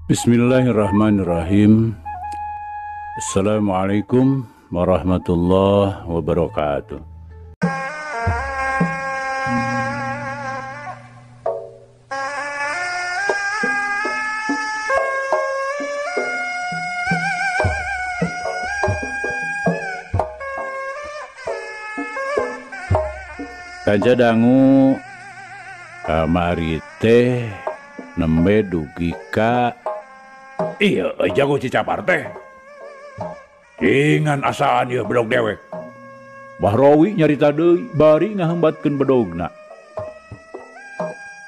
Bismillahirrahmanirrahim. Assalamualaikum warahmatullahi wabarakatuh. Kanca dangu kamari teh nembe dugi ka iya jago Cicapar teh. Ingan asaan ieu bedog dewek. Bahrawi nyarita deui bari ngahembatkeun bedogna.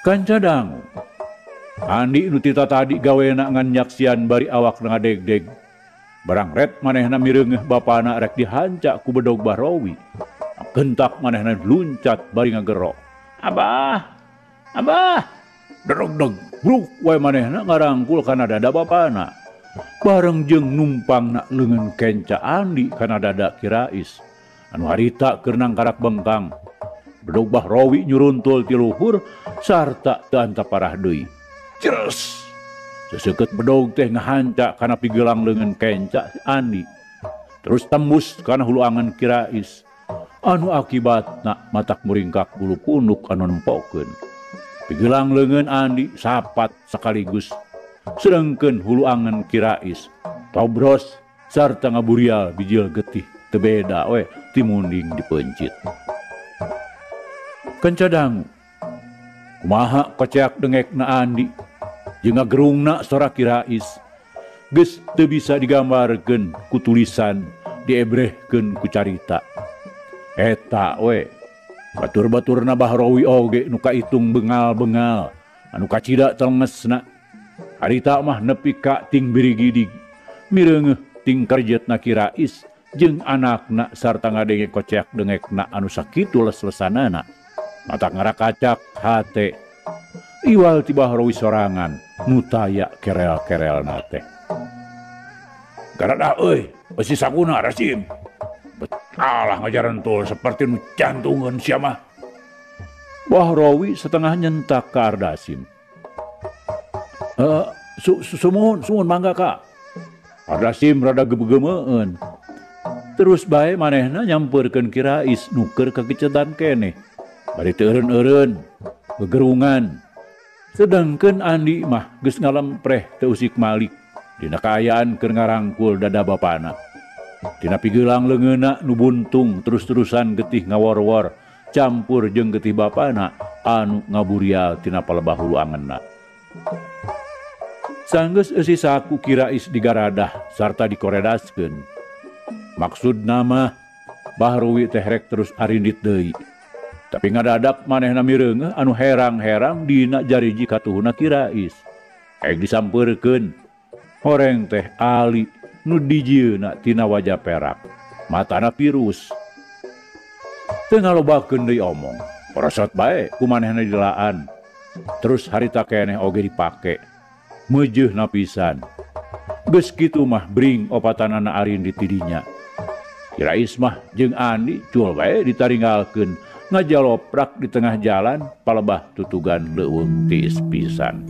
Kanca dangu Andi nu tita tadi gawena ngan nyaksian bari awakna ngadegdeg. Barang ret manehna mireungeuh bapana rek dihancak ku bedog Bahrawi. Gentak manehna luncat bari ngagero. Abah, abah. Derog-deg bruk wae manehna ngarangkul kana dada bapana. Bareng jeung numpangna leungeun kenca Andi kana dada Kirais. Anu harita keur nangkarak bengkang. Bedog Bahrawi nyuruntul ti luhur sarta teu antaparah deui. Ceres. Seseukeut bedog teh ngahanca kana pigelang leungeun kenca Andi. Terus tembus kana hulu angan Kirais. Anu akibatna matak muringkak bulu punuk anu nempokeun. Pigelang leungeun Andi sapat sekaligus. Sedengkeun hulu angan Kirais tobros sarta ngaburial bijil getih teu beda we ti munding dipeuncit. Kanca dangu kumaha koceak dengekna Andi jeung ngagerungna sora Kirais geus teu bisa digambarkeun ku tulisan, diebrehkeun ku carita. Eta we batur-baturna Bahrawi oge nu kaitung bengal-bengal anu kacida telengesna. Harita mah nepi ka ting birigidig mireungeuh ting kerjetna Kirais jeung anakna sarta ngadenge koceak dengekna anu sakitu les-lesanana. Matak ngarakacak hate iwal ti Bahrawi sorangan nu taya kerel-kerelna teh. Garadah euy besi sakuna rasim. Betalah ngajaran tul seperti nu jantungan sia mah. Bahrawi setengah nyentak ka Ardasim. Sumuhun, sumuhun mangga ka. Ardasim rada gebegemeun. Terus bae manehna nyampeurkeun Kirais nu keur kagecetan keneh. Bari teu eureun-eureun, gegerungan. Sedangkeun Andi mah geus ngalempreh teu usik malik dina kaayaan keur ngarangkul dada bapana. Tina pigelang leungeunna nu buntung terus-terusan getih ngawor-wor campur jeung getih bapana anu ngaburial tina palebah hulu angenna. Sanggeus eusi saku Kirais digaradah sarta dikoredaskeun. Maksudna mah Bahrawi teh rek terus arindit deui. Tapi ngadadak manehna mireungeuh anu herang-herang dina jariji katuhuna Kirais. Ek disampeurkeun horeng teh Ali nu dijieuna tina wajah perak, matana virus. Teu ngalobakeun deui omong, porosot bae ku manehna dilaan. Terus harita keneh oge dipake. Meujeuhna pisan. Geus kitu mah bring opatanana arindit di dinya. Kirais mah jeung Andi cul bae ditaringgalkeun ngajaloprak di tengah jalan palebah tutugan leuweung tiis pisan.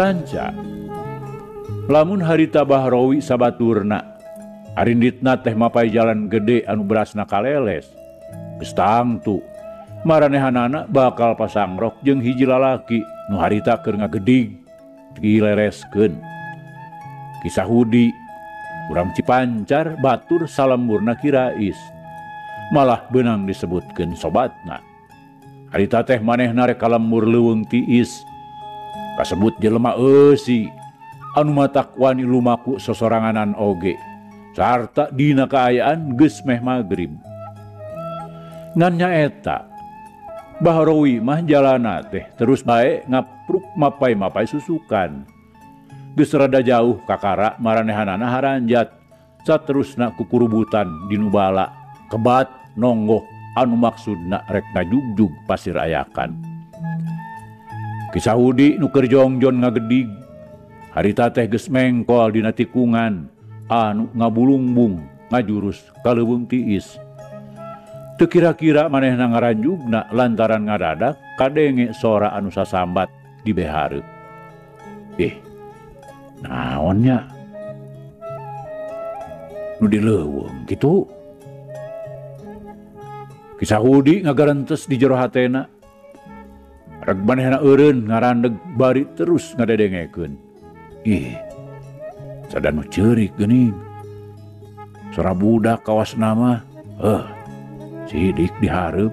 Kanca lamun harita Bahrawi sabaturna arinditna teh mapai jalan gede anu berasna kaleles. Geus tangtu maranehanana bakal pasangrok jeung hiji lalaki nu harita keur ngagedig dilereskeun. Kisah Hudi urang Cipancar batur salemburna Kirais malah beunang disebutkeun sobatna. Harita teh manehna rek kalembur leuweung tiis kasebut jelema eusi anu matak wani lumaku sosoranganan oge sarta dina kaayaan geus meh magrib. Ngan nyaeta Bahrawi mah jalana teh terus bae ngapruk mapai-mapai susukan. Geus rada jauh kakara maranehanana haranjat saterusna kukurubutan di nu bala kebat nonggoh anu maksudna rek ngajugjug pasir ayakan. Ki Sahudi nu keur jongjon ngagedig harita teh geus mengkol dina tikungan anu ngabulungbung ngajurus ka leuweung tiis. Teu kira-kira manehna ngaranjugna lantaran ngadadak kadenge sora anu sasambat di behareup. Naon nya? Nu di leuweung kitu. Ki Sahudi ngagarentes di jero hatena. Reg manehna eureun ngarandeg bari terus ngadedengekeun. Ih, sada nu ceurik geuning. Sora budak kawas nama, sidik dihareup.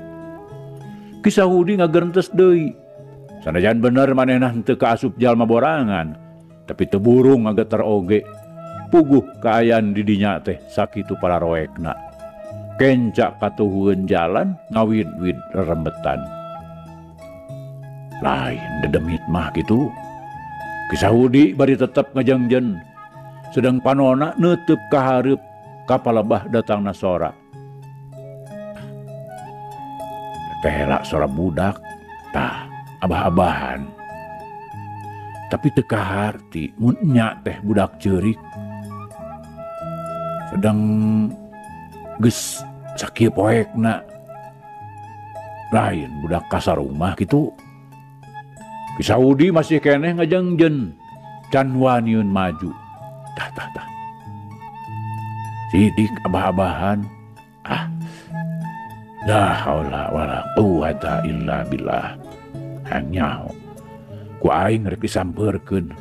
Ki Sahudi ngagerentes deui. Sanajan bener manehna henteu kaasup jalma borangan, tapi teu burung ngageter oge. Puguh kaayaan di dinya teh sakitu pararoekna. Kenca katuhueun jalan ngawid-wid rerembetan. Lain dedemit mah kitu. Ki Sahudi bari tetep ngajengjen. Sedang panona neuteub ka hareup ka palebah datangna sora. Teh sora budak, tah abah-abahan. Tapi teu kaharti mun nya teh budak ceurik. Sedang geus sakieu poekna. Lain budak kasar rumah kitu. Ki Sahudi masih keneh ngajengjen, can waniun maju. Tah tah tah. Sidik abah-abahan. Ah. La haula wala quwata illa billah. Hanyaho. Ku aing rek disampeurkeun.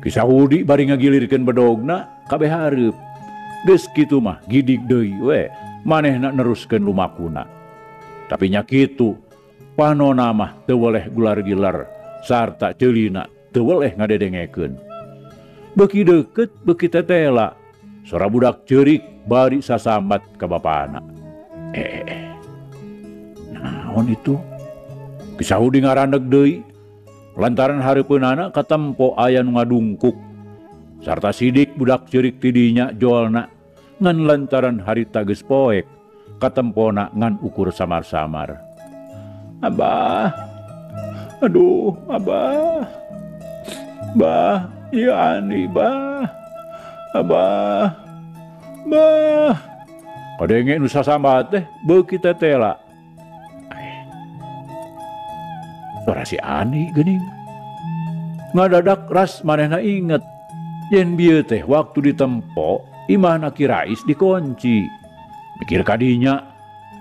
Ki Sahudi bari ngagilirkeun bedogna kabeh hareup. Geus kitu mah gidig deui we, manehna neruskeun lumakuna. Tapi nya kitu, panona mah teu weleh gular-gilar sarta ceulina teu weleh ngadedengekeun. Beuki deukeut beuki tetela, sora budak ceurik bari sasambat ka bapana. Naon itu? Ki Sahudi ngarandeg deui lantaran hareupeunana katempo aya nu ngadungkuk. Sarta sidik budak ceurik ti dinya jolna ngan lantaran harita geus poek katempona ngan ukur samar-samar. Abah, aduh abah, bah, ya Andi bah, abah, bah. Kadenge nu sasambat teh beuki tetela. Suara si Andi geuning. Ngadadak ras manehna inget yen bieu teh waktu ditempo imahna Ki Rais dikunci. Mikir kadinya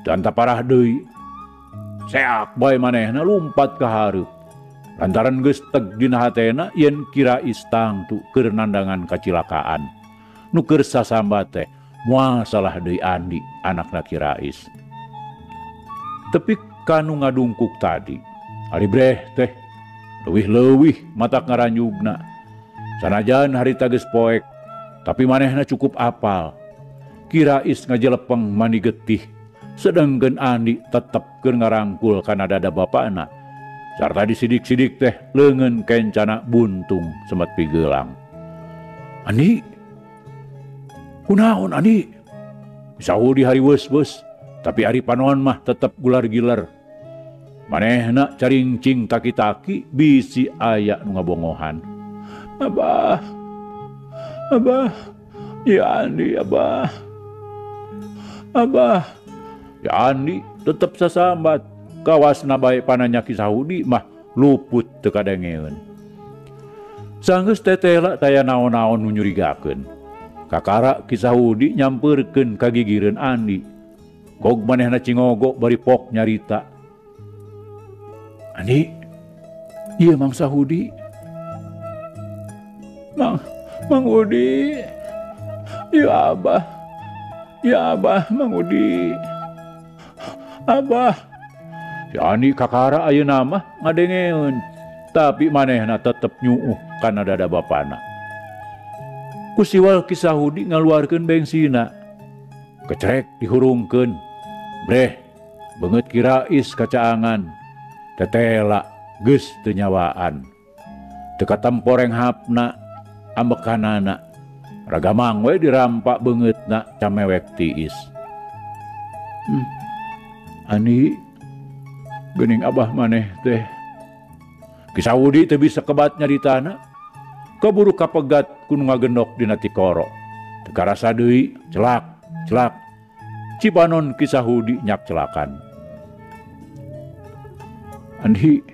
dan parah deui. Seak bae manehna lumpat ka hareup. Lantaran geus teg dina hatena yen Ki Rais tangtu keur nandangan kacilakaan. Nu keur sasambat teh moal salah deui Andi anakna Ki Rais. Tepi kanu ngadungkuk tadi, ari breh teh leuwih-leuwih matak ngaranjugna. Sanajan harita geus poek, tapi manehna cukup apal. Ki Rais ngajelepeng mani getih, sedengkeun Andi tetep keur ngarangkul kana dada bapana. Sarta disidik-sidik teh leungeun kencana buntung semet pigelang. Andi, kunaon Andi? Sahudi hari weus-weus, tapi ari panon mah tetep gular-gilar. Manehna caringcing taki-taki bisi aya nu ngabongohan. Abah, abah, ya Andi abah, abah. Ya Andi tetep sasambat. Kawasna bae pananya Ki Sahudi mah luput teu kadengeun. Sanggeus tetela taya naon-naon nu nyurigakeun. Kakara Ki Sahudi nyampeurkeun ka gigireun Andi. Gog manehna cingogo bari pok nyarita. Andi, ieu Mang Sahudi. Mang Udi. Ya Abah. Ya Abah, Mang Udi. Abah. Si Andi kakara ayeuna mah ngadengeun, tapi manehna tetep nyuuh kana dada bapana. Ku siwal Ki Sahudi ngaluarkeun bengsina. Kecerek dihurungkeun. Breh, beungeut Ki Rais kacaangan. Tetela geus teu nyawaan. Teu katempo renghapna ambekanana. Ragamang we dirampak beungeutna camewek tiis. Ani geuning abah maneh teh. Ki Sahudi teu bisa kebat nyaritana. Keburu kapegat ku nu ngagendok dina tikoro. Teu karasa deui celak celak. Cipanon Ki Sahudi nyak celakan. Andi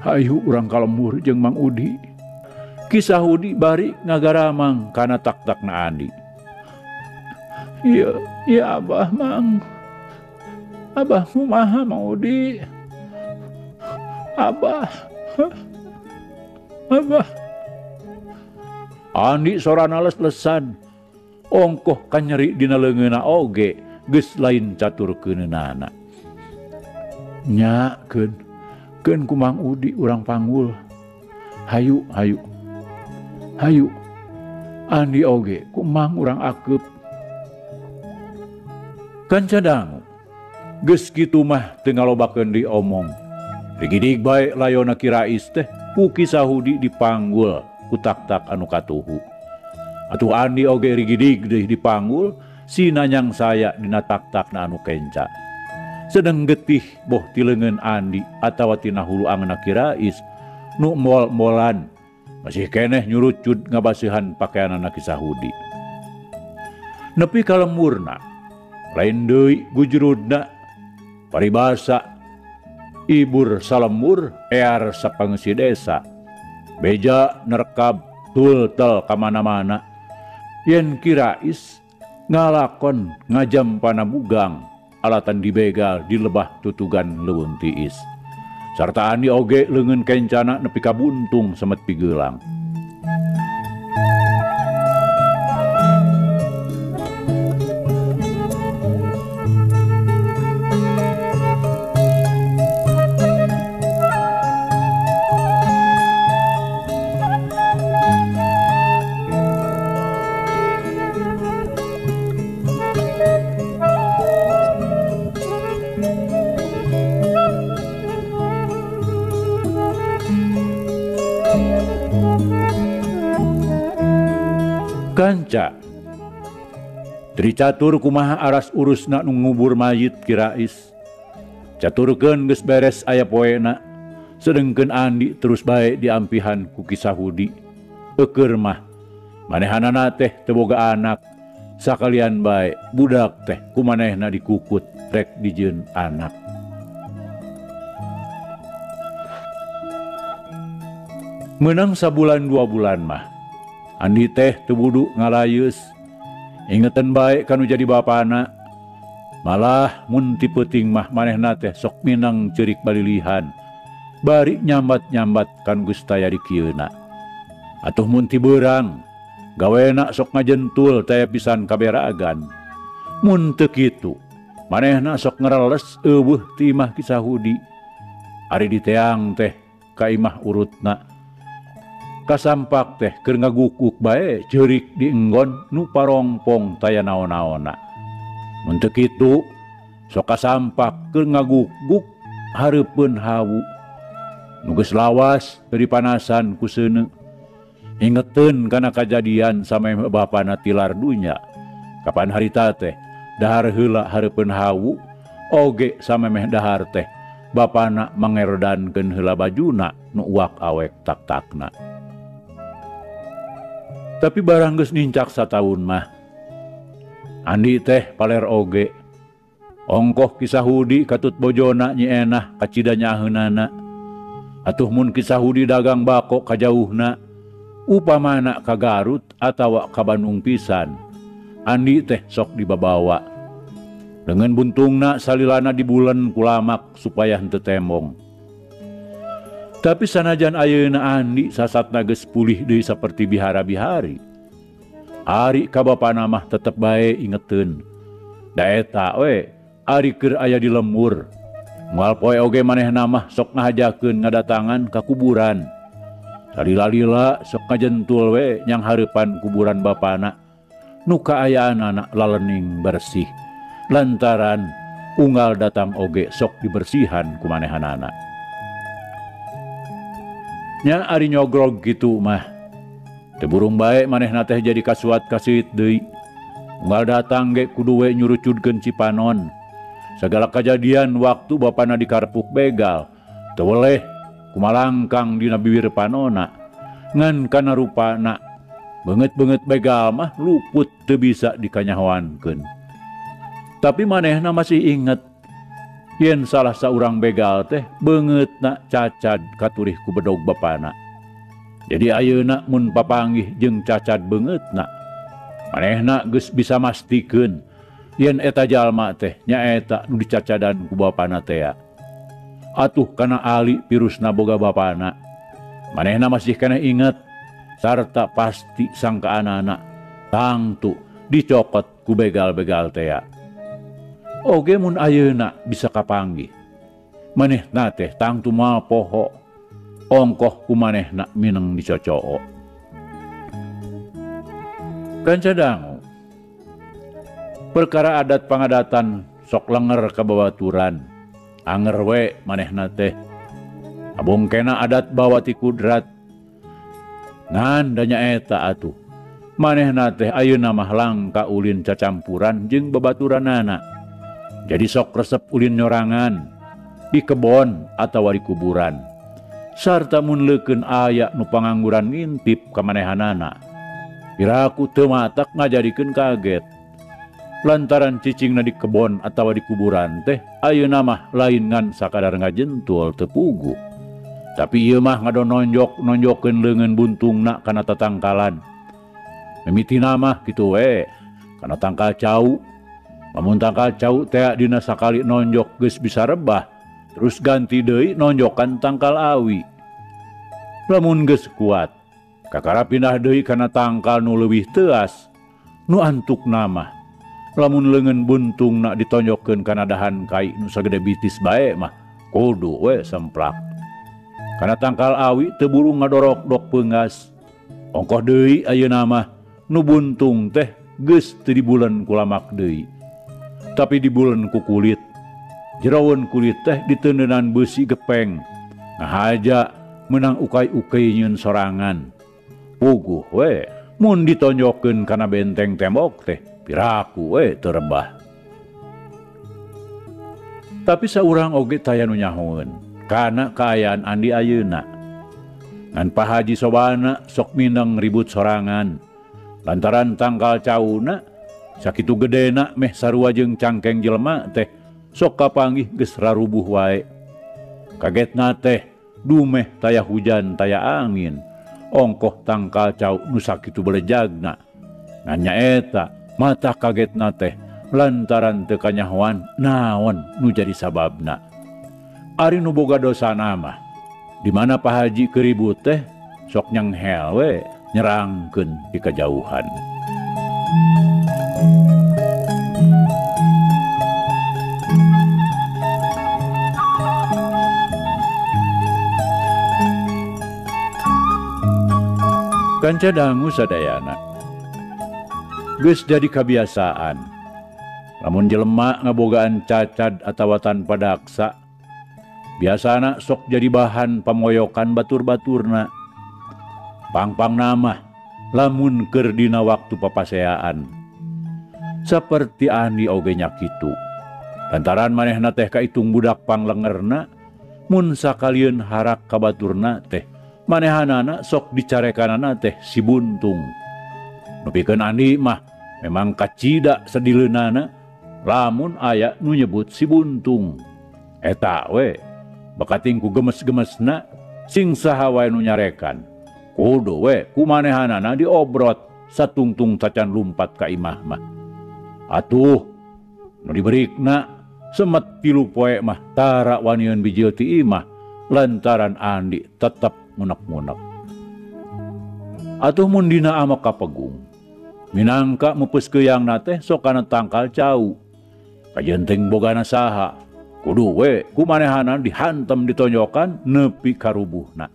hayu urang ka lembur jeung Mang Udi. Ki Sahudi bari ngagaramang kana tak-takna Andi. Iya, iya abah Mang. Abah kumaha Mang Udi? Abah. Abah. Andi sorana les-lesan. Ongkoh kanyeri dina leungeunna oge geus lain catur keuneunana. Nya keun. Keun ku Mang Udi urang panggul. Hayu, hayu. Hayu. Andi oge ku Mang urang akeup. Kanca dangu. Geus kitu mah teu ngalobakeun deui omong. Rigidig bae layona Ki Rais teh ku Ki Sahudi dipanggul ku tak-tak anu katuhu. Atuh Andi oge rigidig deui dipanggul si nanyang saya dina tak-takna anu kenca. Sedeng getih boh ti leungeun Andi atawa tina hulu angeunna Ki Rais nu mol-molan masih keneh nyurucud ngabaseuhan pakeanana Ki Sahudi. Nepi ka lemurna lain deui gujrudna paribasa ibur salemur ear sapangeusi desa beja nerekab tultel ka mana-mana yen Ki Rais ngalakon ngajam panabugang alatan dibegal di lebah tutugan leuweung tiis. Sarta Andi oge leungeun kencana nepi ka buntung semet pigeulang. Kanca Tricatur kumaha aras urusna nu ngubur mayit Ki Rais. Caturkeun geus beres aya poena, sedengkeun Andi terus bae diampihan ku Ki Sahudi. Eukeun mah manehanana teh teu boga anak, sakalian bae budak teh ku manehna dikukut rek dijieun anak. Meunang sabulan dua bulan mah Andi teh teu wudu ngalayeus. Ingetan bae kanu jadi bapana. Malah mun ti peuting mah manehna teh sok minang ceurik balilihan. Bari nyambat-nyambat kan geus taya dikieuna. Atuh mun ti beurang gawena sok ngajentul taya pisan kaberagan. Mun teu kitu manehna sok ngereles eueuh ti imah Ki Sahudi. Ari diteang teh ka imah urutna. Kasampak teh keur ngagukuk bae ceurik di enggon nu parongpong taya naon-naonna. Mun teu kitu sok kasampak keur ngagukuk hareupeun hawu. Nu geus lawas teu dipanasan ku seuneu. Ingeteun kana kajadian samemeh bapana tilar dunya. Kapan harita teh dahar heula hareupeun hawu oge samemeh dahar teh bapana mangerdankeun heula bajuna nu uak awek tak-takna. Tapi barang geus nincak sataun mah Andi teh paler oge. Ongkoh Ki Sahudi katut bojona Nyi Enah kacida nyaaheunana. Atuh mun Ki Sahudi dagang bako kajauhna upamana ka Garut atawa ka Bandung pisan, Andi teh sok dibabawa. Dengan buntungna salilana dibulen kulamak supaya henteu tembong. Tapi sanajan ayeuna Andi sasatna geus pulih deui saperti bihara-bihari. Ari ka bapana mah tetep bae ingeteun. Da eta we ari keur aya di lembur. Moal poe oge manehna mah sok ngahajakeun ngadatangan ka kuburan. Salila-lila sok ngajentul we nyang hareupan kuburan bapana. Nu kaayaanana lalening bersih. Lantaran unggal datang oge sok dibersihan ku manehanana. Nya ari nyogrog kitu mah. Teu burung bae manehna teh jadi kasuat kaseuit deui. Unggal datang ge kudu we nyurucudkeun cipanon. Sagala kajadian waktu bapana dikarpuk begal, teu weleh kumalangkang dina bibir panona. Ngan kana rupana beungeut-beungeut begal mah luput teu bisa dikanyahoankeun. Tapi manehna masih inget yen salah saurang begal teh beungeutna cacad katurih ku bedog bapana. Jadi ayeuna mun papanggih jeung cacad beungeutna, manehna geus bisa mastikeun yen eta jalma teh nyaeta nu dicacadan ku bapana tea. Atuh kana ali virusna boga bapana. Manehna masih keneh inget sarta pasti sangkaanana tangtu dicokot ku begal-begal tea. Oge mun ayeuna bisa kapanggih. Manehna teh tangtu moal poho. Ongkoh ku manehna mineng dicocoo. Kanca dangu. Perkara adat pangadatan sok lenger ka babaturan. Anger we manehna teh. Abongkena adat bawa ti kudrat. Ngan da nyaeta atuh. Manehna teh ayeuna mah langka ulin cacampuran jeung babaturanana. Jadi sok resep ulin nyorangan di kebon atawa di kuburan. Sarta mun leukeun aya nu pangangguran ngintip ka manehanana. Piraku teu matak ngajadikeun kaget. Lantaran cicingna di kebon atawa di kuburan teh ayeuna mah lain ngan sakadar ngajentul teu puguh. Tapi ieu mah ngadononjok-nonjokeun leungeun buntungna kana tatangkalan. Mimitina mah kitu we, kana tangkal cau. Lamun tangkal cau teh dina sakali nonjok geus bisa rebah, terus ganti deui nonjokan tangkal awi. Lamun geus kuat, kakara pindah deui kana tangkal nu leuwih teuas, nu antukna mah. Lamun leungeun buntungna ditonjokkeun kana dahan kai nu sagede bitis bae mah, kudu we semplak. Kana tangkal awi teu buru ngadorok-dok peunggas. Ongkoh deui ayeuna mah nu buntung teh geus teu dibulen ku lamak deui. Tapi dibulen ku kulit. Jeroweun kulit teh diteuneunan beusi gepeng. Ngahaja meunang ukay-ukay nyieun sorangan. Puguh we mun ditonjokkeun kana benteng tembok teh piraku we teu rebah. Tapi saurang oge taya nu nyahoeun kana kaayaan Andi ayeuna. Ngan Pak Haji Sobana sok mineng ribut sorangan. Lantaran tangkal cauna sakitu gedena meh sarua jeung cangkeng jelema teh sok kapanggih geus rarubuh wae. Kagetna teh dumeh taya hujan taya angin. Ongkoh tangkal cau nu sakitu belejagna. Ngan nyaeta mata kagetna teh lantaran teu kanyahoan naon nu jadi sababna. Ari nu boga dosana mah di mana Pak Haji keribut teh sok nyenghel we nyerangkeun di kajauhan. Kanca dangu sadayana. Geus jadi kabiasaan. Lamun jelema ngabogaan cacad atawa tanpa daksa, biasana sok jadi bahan pamoyokan batur-baturna. Pangpang nama lamun keur dina waktu papaseaan. Saperti Andi oge nya kitu. Lantaran manehna teh kaitung budak panglengerna, mun sakalieun harak ka baturna teh manehanana sok dicarekanana teh si buntung. Nepikeun Andi mah memang kacida sadileunana lamun aya nu nyebut si buntung. Eta we bakating ku gemes-gemesna sing saha wae nu nyarekan. Kudu we ku manehanana diobrot satungtung tacan lumpat ka imah mah. Atuh nu diberikna semet 3 poe mah tara wanian bijil ti imah lantaran Andi tetep munek-munek. Atuh mun dina amak kapegung minangka mupus keuyangna teh sok kana tangkal cau. Kajenteng bogana saha kudu we ku manehanana dihantem ditonjokan nepi karubuhna.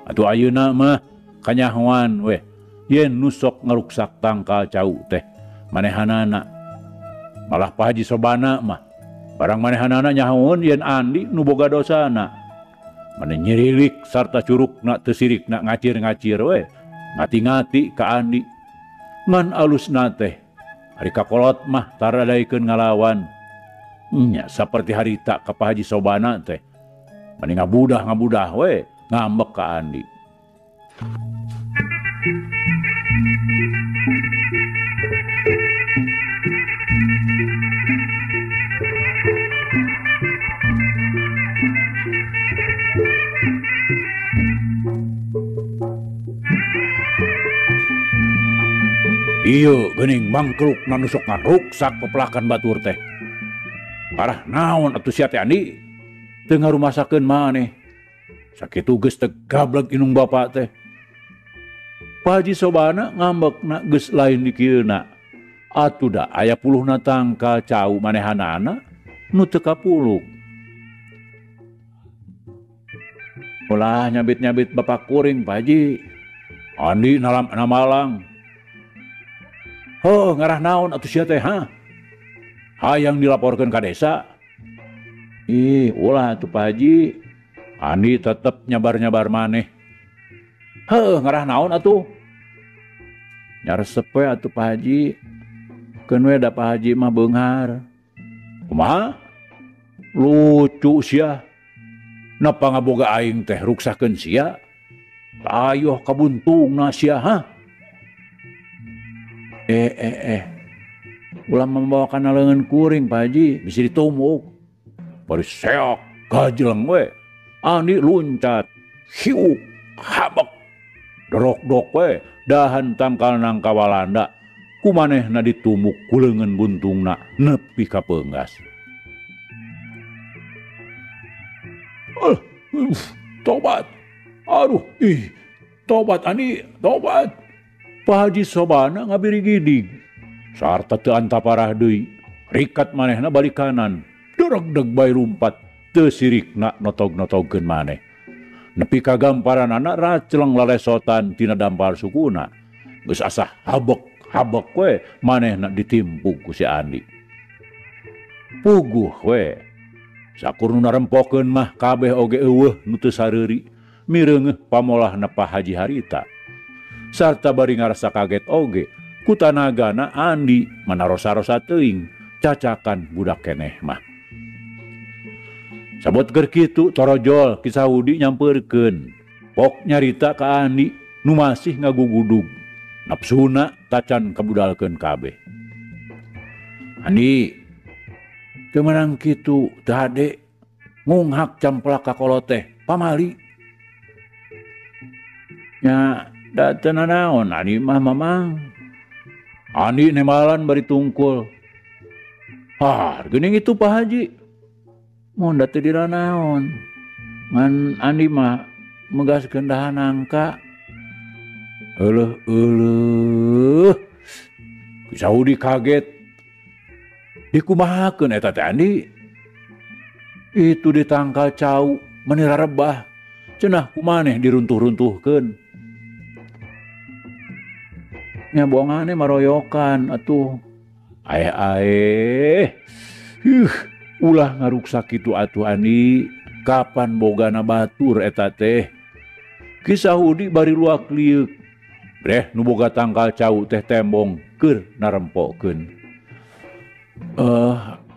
Atuh ayeuna mah kanyahoan we yen nu sok ngaruksak tangkal cau teh manehanana. Malah Pak Haji Sobana mah barang manehanana nyahoeun yen Andi nu boga dosana. Mane nyirilik sarta curugna teu sirikna ngacir-ngacir we ngati-ngati ka Andi. Ngan alusna teh Ari kakolot mah taradaikeun ngalawan. Nya saperti harita ka Pak Haji Sobana teh. Mani ngabudah-ngabudah we ngambek ka Andi. Ieu geuning mangkruk nanusuk ngaruksak pepelakan batur teh. Parah naon atuh sia teh Andi? Teu ngarumasakeun maneh. Sakitu geus teu gableg inung bapa teh. Pak Haji Sobana ngambekna geus lain dikieuna. Atuh da aya puluhna tangkal cau manehanana nu teu kapuluk. Ulah nyabit-nyabit bapak kuring Pak Haji. Andi namalang. Oh, ngarah naon atuh sia teh ha? Hayang dilaporkeun ka desa. Ih, ulah atuh Pak Haji. Andi tetep nyabar-nyabar maneh. Heuh, ngarah naon atuh? Nyaresep we atuh Pak Haji. Keun we da Pak Haji mah beunghar. Kumaha? Lucu sia. Napa ngaboga aing teh ruksakeun sia? Tayoh kabuntungna sia ha? Ulah membawa kana leungeun kuring Pak Haji, bisi ditumbuk. Bari seok gajleng we. Andi luncat, siuk, habek. Dorok-dok we, dahan tangkal nangka Walanda. Kumanehna ditumbuk ku leungeun buntungna nepi ka peunggas. Tobat. Aduh, ih, tobat Andi, tobat. Pak Haji Sobana ngabirigidig. Sarta teu antaparah deui. Rikat manehna balik kanan. Dorogdeg bae lumpat. Teu sirikna notog-notogkeun maneh. Nepi ka gamparanana raceleng lalesotan tina dampar sukuna. Geus asa habek-habek we manehna ditimpug ku si Andi. Puguh we. Sakur nu narempokeun mah kabeh oge eueuh nu teu sareuri. Mireungeuh pamolahna Pak Haji harita. Sarta bari ngarasa kaget oge ku tanagana Andi manarosa-rosa teuing cacakan budak keneh mah. Sabot keur kitu torojol Ki Saudi nyampeurkeun. Pok nyarita ka Andi nu masih ngagugudug. Napsuna tacan kabudalkeun kabeh. Andi teu meunang kitu teu hade ngunghak camplak ka kolot teh pamali. Nya da teu nanaon Andi mah mamang. Andi nemalan bari tungkul. Ah, geuning itu Pak Haji. Mun da teu diranaon. Ngan Andi mah megaskeun dahan nangka. Euleuh euleuh. Ki Saudi kaget. Dikumahakeun eta teh Andi? Itu ditangkal cau meni rarebah. Cenah kumaneh diruntuh-runtuhkeun. Nya bongane maroyokan atuh. Aeh-aeh. Huh, ulah ngaruksak kitu atuh Andi. Kapan bogana batur eta teh? Ki Sahudi bari luak lieuk. Breh nu boga tangkal cau teh tembong keur narempokeun.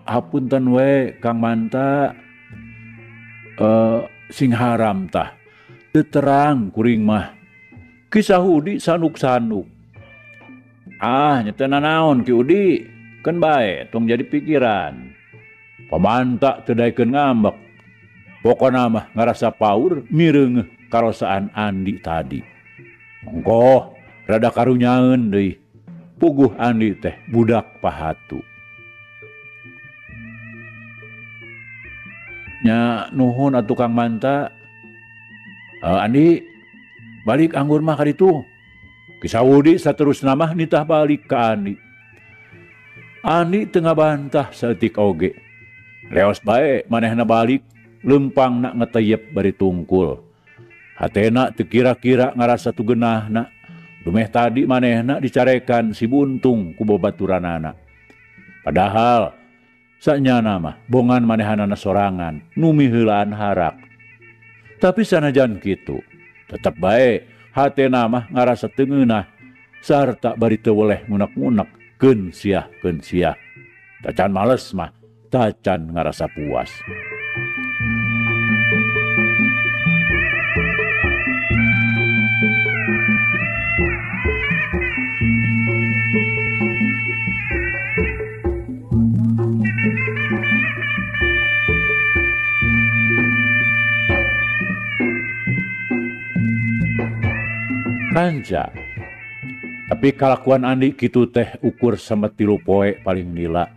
Hapunten we Kang Manta. Sing haram tah. Teu terang kuring mah. Ki Sahudi sanuk-sanuk. Ah, nya teu nanaon Ki Udi, keun bae tong jadi pikiran. Pamanta teu daekeun ngambek. Pokona mah ngarasa paur mireungeuh karosaan Andi tadi. Ongkoh rada karunyaeun deui. Puguh Andi teh budak pahatu. Nya nuhun atuh Kang Manta. Andi balik anggur mah ka ditu. Ki Saudi saterusna mah nitah balik ka Andi. Andi teu ngabantah saeutik oge. Leos bae manehna balik leumpangna ngeteyep bari tungkul. Hatena teu kira-kira ngarasa tu geunahna. Dumeh tadi manehna dicarekan si buntung ku babaturanana. Padahal sanyana mah bongan manehanana sorangan nu miheulaan harak. Tapi sanajan kitu tetep bae hatena mah ngarasa teu ngeunah sarta bari teu weleh ngunek-ngunek Keun siah keun siah. Tacan males mah, tacan ngarasa puas. Kanca. Tapi kalakuan Andi kitu teh ukur sama 3 poe paling lila.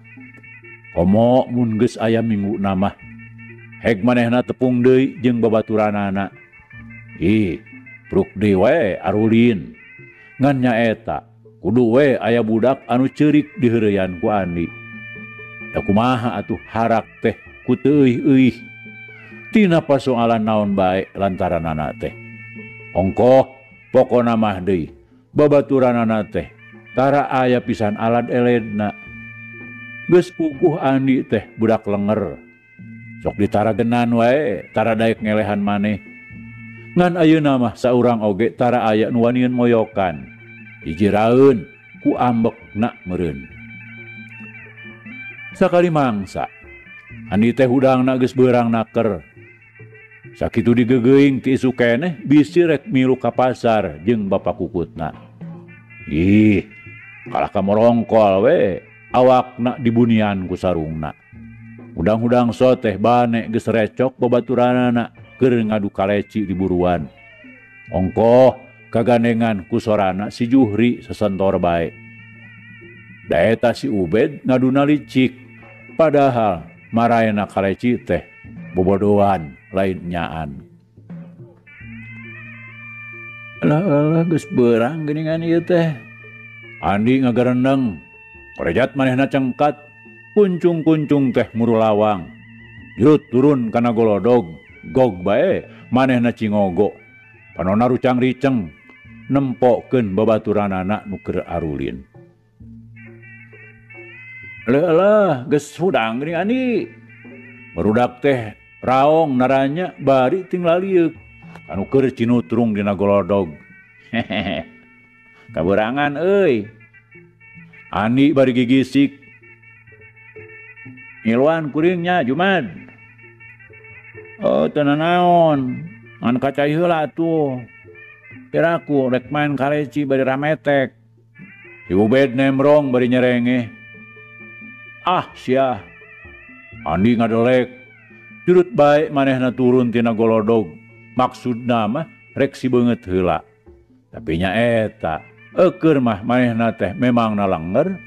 Komo mun geus aya minggu namah. Heg manehna tepung deui jeung babaturanana. Ih, pruk deui we arulin. Ngan nyaeta, kudu we aya budak anu ceurik diheureuyan ku Andi. Da kumaha atuh harak teh ku teu euih-euih. Tina pasoalan naon bae lantaranana teh. Ongkoh pokona mah deui. Babaturanana teh tara aya pisan alad eledna. Geus puguh Andi teh budak lenger. Sok ditaragenan wae tara daek ngelehan maneh. Ngan ayeuna mah saurang oge tara aya nu wanian moyokan. Dijiraeun ku ambekna meureun. Sakali mangsa Andi teh hudangna geus beurang naker. Sakitu digegeuing ti isuk keneh bisi rek milu ka pasar jeung bapa kukutna. Ih, kalah ka morongkol we, awakna dibunian ku sarungna. Hudang-hudang so teh bane geus recok babaturanana keur ngadu kaleci di buruan. Ongkoh kagandengan ku sorana si Juhri sesentor bae. Da eta si Ubed ngaduna licik, padahal maraena kaleci teh bobodoan lain nyaan. Alah alah geus beurang geuningan ieu teh. Andi ngagarendeng, korejat manehna cengkat, kuncung-kuncung teh murulawang. Jurut turun kana golodog, gog bae manehna cingogo. Panona rucang riceng, nempokeun babaturanana nu keur arulin. Alah alah geus hudang geuning Andi. Barudak teh raong naranya bari ting lalieuk anu keur cinutrung dina golodog. Hehehe. Kaberangan euy. Andi bari gigisik. Ngiluan kuringnya Jumad. Oh teu nanaon. Ngan kacai heula atuh. Piraku rek main kaleci bari rametek. Si Ubed nemrong bari nyerengeh. Ah sia. Andi ngadelek. Jurut bae manehna turun tina golodog. Maksudna mah rek si beungeut heula. Tapi nya eta, eukeun mah manehna teh memang nalenger.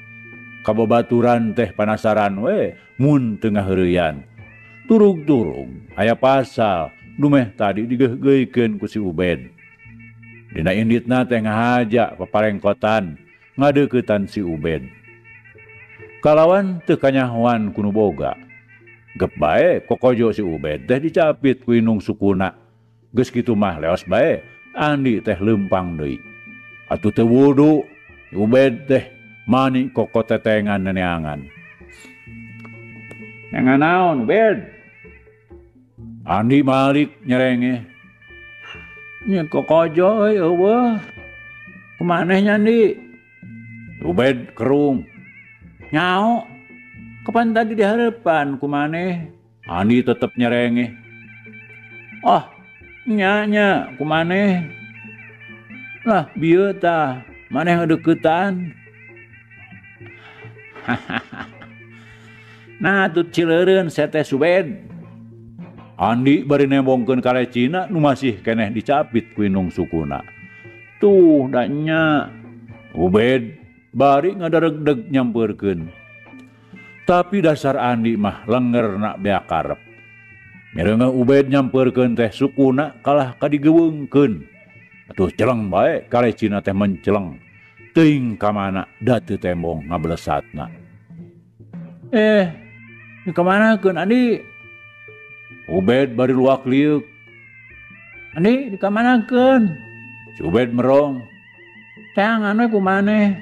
Kababaturan teh panasaran we mun teu ngaheureyan. Turug-turug aya pasal dumeh tadi digeugeuikeun ku si Ubed. Dina inditna teh ngahaja paparengkotan ngadeuketan si Ubed. Kalawan teu kanyahoan ku nu boga. Gep bae kokojo si Ubed teh dicapit ku indung sukuna. Geus kitu mah leos bae Andi teh leumpang deui. Atuh teu wudu Ubed teh mani koko tetengan neneangan. Neangan naon Ubed? Andi malik nyerenge. Nya kokojo euy eueuh. Kumaneh nya Andi? Ubed kerung. Nyao. Kapan tadi di harapan kumaneh? Andi tetep nyerenge. Oh, nya kumaneh. Lah bieu tah, maneh ngedeukeutan. Nah, tut cileureun seteh Subed. Andi bari nembongkeun kalecina nu masih keneh dicapit ku indung sukuna. Tuh da nya. Ubed bari ngadaregdeg nyampeurkeun. Tapi dasar Andi mah lengerna beak karep. Mireungeuh Ubed nyampeurkeun teh sukuna kalah kadigeuweungkeun. Atuh celeng bae kalecina teh menceleng. Teuing ka mana da teu tembong ngablesatna. Di kamanakeun Andi? Ubed bari luak liuk. Andi di kamanakeun? Si Ubed merong. Teangan we ku maneh.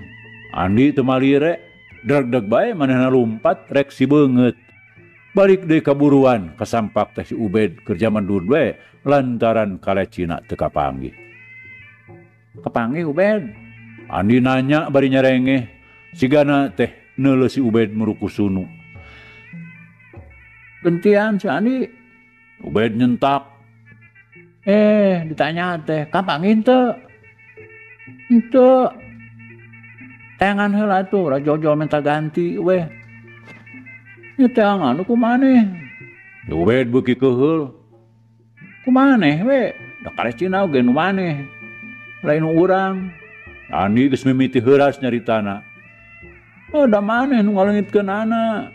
Andi teu malire. Deg-deg bae manehna lumpat rek si beungeut. Balik deui kaburuan kasampak teh si Ubed keur jaman dud we lantaran kalecina teu kapanggih. Kapanggih Ubed? Andi nanya bari nyerengeh. Sigana teh neuleuh si Ubed murukusunu. Gentian si Andi. Ubed nyentak. Ditanya teh, kapan teu? Henteu. Teangan heula atuh, rajojol minta ganti weh. Nya teangan ku maneh. Ubed beuki keheul. Ku maneh we, da karecina oge nu maneh. Lain nu urang. Andi geus mimiti heuras nyaritana. Oh, da maneh nu ngaleungitkeunana.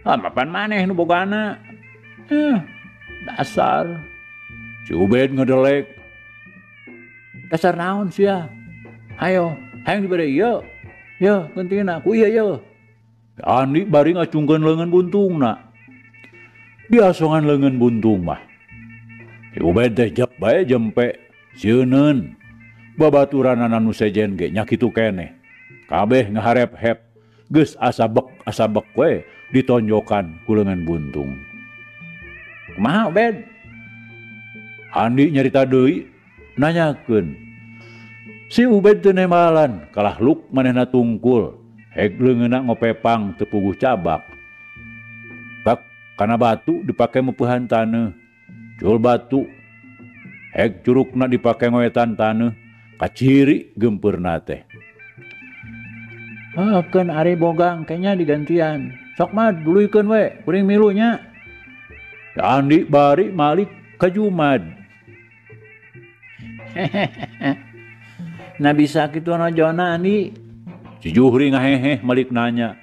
Ah, mapan maneh nu bogana. Dasar. Si Ubed ngedelek. Dasar naon sia? Ayo, hayang dibere ieu. Yeuh, gentina ku ieu yeuh. Andi bari ngacungkeun leungeun buntungna. Diasongan leungeun buntung mah. Si Ubed teh jep bae jempe, sieuneun. Babaturanana nu sejen ge nya kitu keneh. Kabeh ngaharep-hep, geus asabek-asabek we ditonjokan ku leungeun buntung. Kumaha Ubed? Andi nyarita deui, nanyakeun. Si Ubed teu nembalan, kalah luk manehna tungkul. Heg leungeunna ngopepang teu puguh cabak. Bak kana batu dipake meupehan taneuh. Cul batu. Heg curukna dipake ngoetan taneuh. Kaciri gempeurna teh. Keun ari bogang kayaknya digantian. Sok mah duluykeun we, kuring milunya. Andi bari malik ka Jumad. Nah bisa kitu nojona Andi. Si Juhri ngaheheh malik nanya.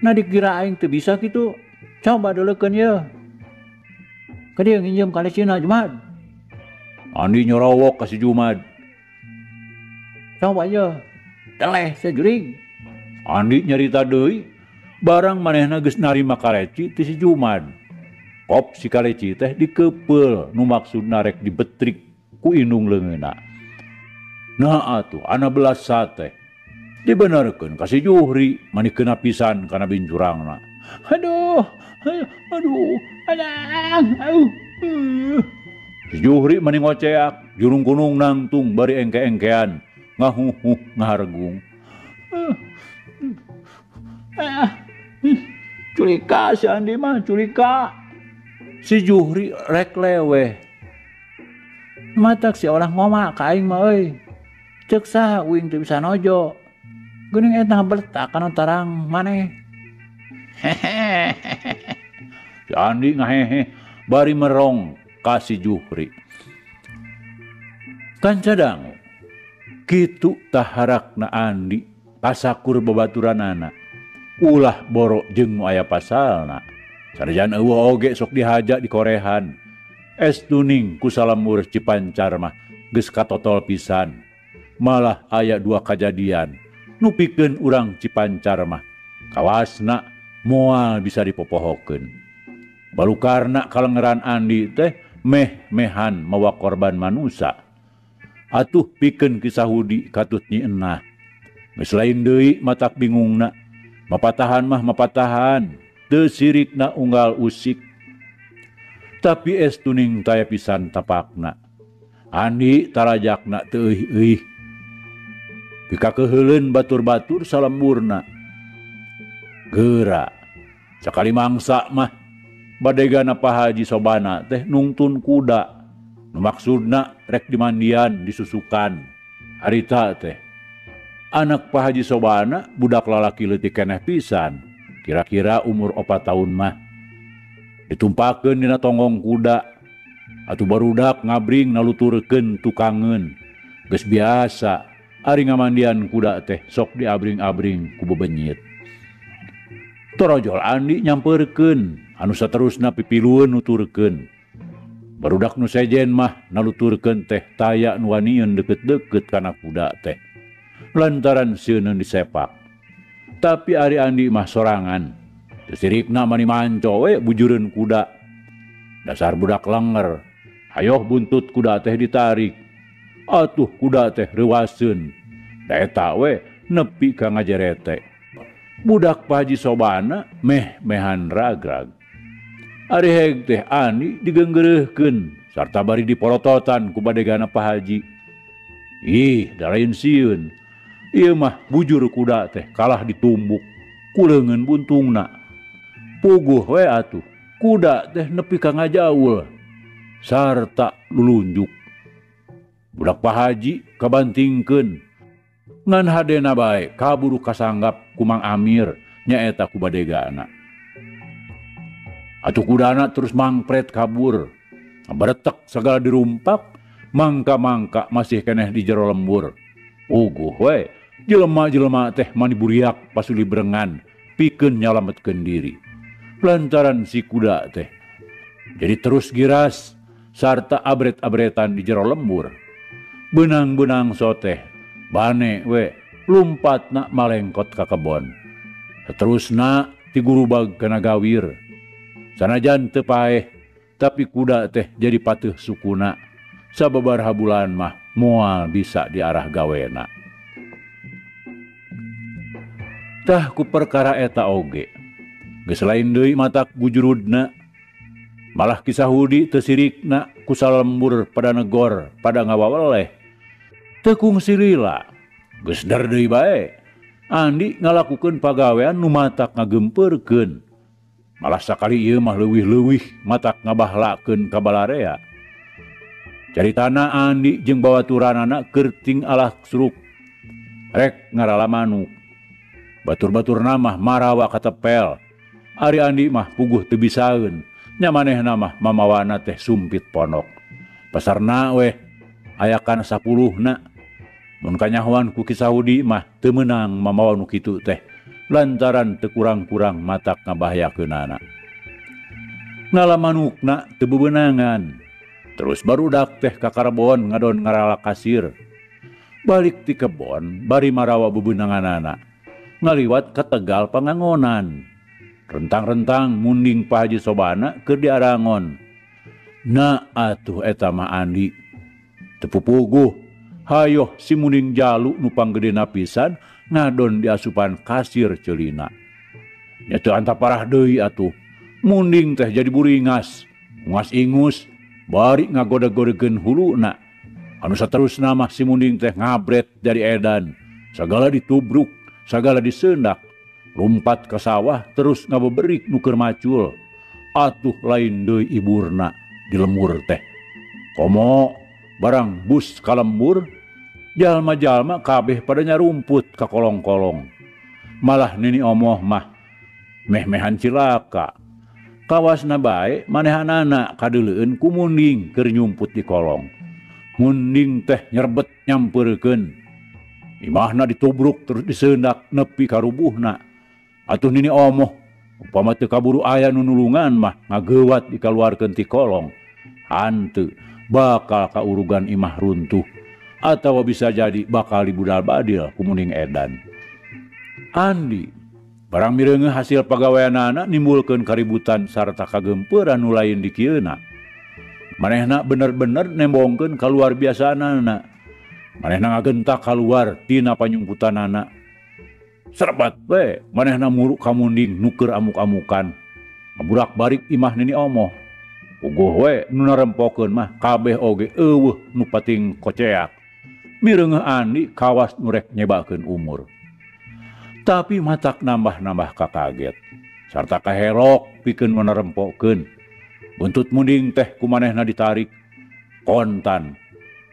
Nah dikira aing teu bisa kitu. Coba duleukeun yeuh. Ka dieu nginjem ka Cina Jumad. Andi nyorowok ka si Jumad. Coba yeuh. Teleh sejurig. Andi nyarita deui barang manehna geus narima kareci ti si Jumad. Kop si kareci teh dikepeul nu maksudna rek dibetrik ku indung leungeunna. Nah atuh ana belas sate. Dibenerkeun ka si Juhri mani keuna pisan kana bincurangna. Aduh, aduh, aduh, aduh. Si Juhri mani ngoceak, jurung kunung nangtung bari engke-engkean, ngahuhuh ngahargung. Culika si Andi mah, culika. Si Juhri rek leweh. Matak si olah ngoma ka aing mah euy. Ceuk saha uing teu bisa nojo. Geuning eta ngabertak kana tarang maneh. Si Andi ngahehe bari merong ka si Juhri. Kanca dangu kitu taharakna Andi kasakur babaturanana. Ulah boro jeung nu aya pasalna. Sanajan eueuh oge sok dihaja di korehan. Es tuning ku salamur Cipancar mah geus katotol pisan. Malah aya dua kajadian nu pikeun urang Cipancar mah kawasna moal bisa dipopohokeun. Balukarna kalengeran Andi teh meh-mehan mawa korban manusa. Atuh pikeun Ki Sahudi katut nyi enah. Geus lain deui matak bingungna. Mapatahan mah mapatahan, teu sirikna unggal usik. Tapi es tuning taya pisan tapakna. Andi tarajakna teu euih-euih. Pikakeuheuleun batur-batur salemburna. Geura, sakali mangsa mah badegana Pak Haji Sobana teh nungtun kuda. Nu maksudna rek dimandian disusukan. Harita teh anak Pak Haji Sobana budak lalaki leutik keneh pisan, kira-kira umur 4 tahun mah. Ditumpakeun dina tonggong kuda, atuh barudak ngabring naluturkeun tukangeun. Geus biasa ari ngamandian kuda teh sok diabring-abring ku bebenyit. Torojol Andi nyamperkeun, anu saterusna pipilueun nuturkeun. Barudak nu sejen mah naluturkeun teh taya nu wanieun deukeut-deukeut kana kuda teh. Lantaran sieun disepak. Tapi ari Andi mah sorangan. Teu sirikna mani manco we bujureun kuda. Dasar budak lenger. Hayoh buntut kuda teh ditarik. Atuh kuda teh reuaseun. Da eta we nepi ka ngajerete. Budak Pak Haji Sobana meh-mehan ragrag. Ari heg teh Andi digeunggeureuhkeun sarta bari diporototan ku badegana Pak Haji. Ih, da lain sieun. Ieu mah bujur kuda teh kalah ditumbuk ku leungeun buntungna. Puguh we atuh kuda teh nepi ka ngajaul sarta lulunjuk. Budak Pak Haji kabantingkeun. Ngan hadena bae kaburu kasanggap ku Mang Amir nyaeta ku badegana. Atuh kudana terus mangpret kabur. Baretek sagala dirumpak, mangka-mangka masih keneh di jero lembur. Uguh we, jelema-jelema teh mani buriak pasuli berengan, pikeun nyalametkeun diri. Lantaran si kuda teh jadi terus giras sarta abret-abretan di jero lembur. Benang-benang soteh bane we lumpatna malengkot ka kebon. Seterusna ti gurubag kana gawir. Sanajan teu paeh, tapi kuda teh jadi pateuh sukuna. Sababaraha bulan mah moal bisa diarah gawena. Tah ku perkara eta oge. Geus lain deui matak gujurudna. Malah kisah hudi teu sirikna ku salembur pada negor pada ngawaweleh. Teu kungsi lila. Geus der deui bae. Andi ngalakukeun pagawean nu matak ngagempeurkeun. Malah sakali ieu mah leuwih-leuwih matak ngabahlakeun ka balarea. Caritana Andi jeung bawaturanana keur ting alah suruk rek ngarala manuk. Batur-baturna mah marawa katepel. Ari Andi mah puguh teu bisaeun. Nya manehna mah mamawana teh sumpit ponok. Pasarna weh ayakan 10-na. Mun kanyahoan ku Ki Sahudi mah teu meunang mamawa nu kitu teh. Lantaran teu kurang-kurang matak ngabahayakeunana. Ngala manukna teu bebenangan. Terus barudak teh ka karbon ngadon ngarala kasir. Balik ti kebon bari marawa bebenanganana. Ngaliwat ka Tegal pangangonan. Rentang-rentang munding Pak Haji Sobana keur diarangon. Na atuh eta mah Andi. Teu pupuguh hayoh si munding jalu nu panggedena pisan ngadon diasupan kasir celina. Nya teu anta parah deui atuh. Munding teh jadi buringas, ungas ingus, bari ngagodeg-godegeun huluna. Anu saterusna mah si munding teh ngabret dari edan. Sagala ditubruk, sagala diseundak. Lumpat ke sawah terus ngabeberik nu keur macul. Atuh lain deui iburna di lemur teh. Komo barang bus ka lembur, jalma-jalma kabeh pada nyarumput ka kolong-kolong. Malah nini omoh mah meh-mehan cilaka. Kawasna bae manehanana kadeuleun ku munding keur nyumput di kolong. Munding teh nyerbet nyampeurkeun. Imahna ditubruk terus diseundak nepi ka rubuhna. Atuh nini omoh upama teu kaburu aya nu nulungan mah ngageuwat dikaluarkeun ti kolong. Hanteu bakal kaurugan imah runtuh. Atawa bisa jadi bakal dibudal badil ku munding edan. Andi barang mireungeuh hasil pagaweanana nimbulkeun kaributan sarta kagemperan nu lain dikieuna. Manehna bener-bener nembongkeun kaluar biasaanana. Manehna ngagentak kaluar tina panyumputanana. Serbat we manehna muruk ka munding nu keur amuk-amukan. Ngaburak-barik imah nini omoh. Puguh we nu narempokeun mah kabeh oge eueuh nu pating koceak. Mireungeuh Andi kawas nu rek nyebakeun umur. Tapi matak nambah-nambah kakaget sarta kaherok pikeun menerempokeun. Buntut munding teh ku manehna ditarik. Kontan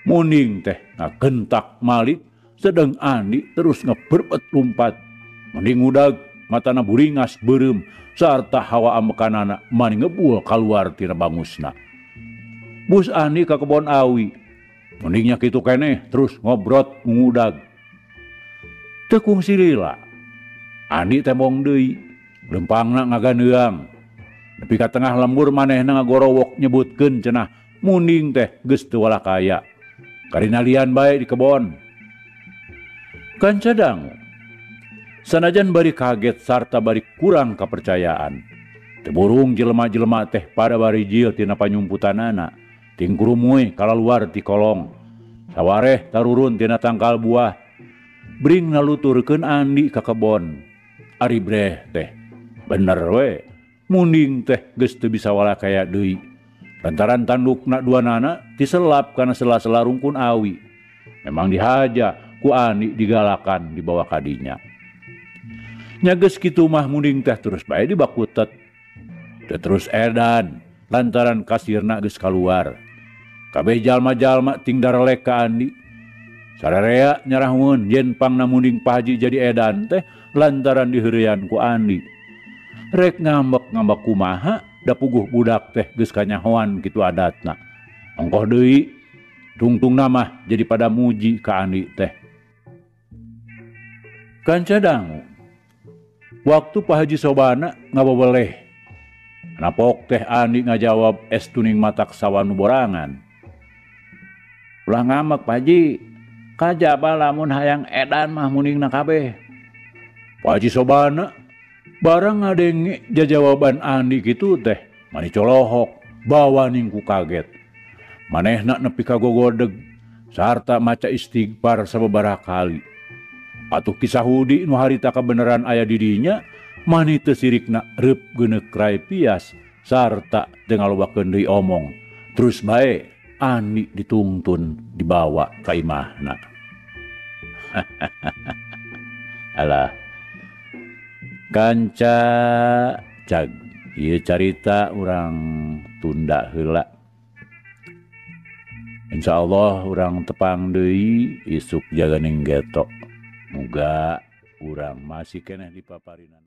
munding teh ngagentak malik sedeng Andi terus ngeberbet lumpat. Munding ngudag matana buringas beureum sarta hawa amekanana mani ngebul kaluar tina bangusna. Bus Andi ka kebon awi. Mundingnya kitu keneh terus ngobrot ngudag. Teu kungsi lila. Andi tembong deui, lempangna ngaganeuang. Nepi ka tengah lembur manehna ngagorowok nyebutkeun cenah munding teh geus teu walakaya. Karinalian bae di kebon. Kanca dangu. Sanajan bari kaget sarta bari kurang kepercayaan. Teu burung jelema-jelema teh pada barijil tina panyumputanana. Tingkurumuy kalaluar ti kolong. Sawareh tarurun tina tangkal buah. Bring naluturkeun Andi ka kebon. Ari breh teh bener we. Munding teh geus teu bisa walakaya deui. Lantaran tandukna duanana diselap kana sela-sela rungkun awi. Memang dihaja ku Andi digalakan dibawa kadinya. Nya geus kitu mah munding teh terus bae dibakutet. Teh terus edan lantaran kasirna geus kaluar. Kabeh jalma-jalma ting darelek ka Andi. Sararea nyarahun yen pangna munding Pak Haji jadi edan teh lantaran diheureyan ku Andi. Rek ngambek-ngambek kumaha da puguh budak teh geus kanyahoan kitu adatna. Ongkoh deui tungtungna mah jadi pada muji ka Andi teh. Kanca dangu waktu Pak Haji Sobana ngabobeleh. Napok teh Andi ngajawab es tuning matak sawanu borangan. Ulah ngambek Pak Haji. Kajaba lamun hayang edan mah muningna kabeh. Pak Haji Sobana barang ngadenge jajawaban Andi kitu teh mani colohok bawa ningku kaget. Manehna nepi ka gogodeg sarta maca istighfar sababaraha kali. Atuh kisah Hudi nu harita kabeneran aya di dinya mani teu sirikna reup geuneuk rai pias sarta teu ngalobakeun deui omong. Terus bae Andi dituntun dibawa ka imahna. Alah. Kanca cag ieu carita urang tunda heula. Insyaallah urang tepang deui isuk jaganing getok. Muga urang masih keneh dipaparinan.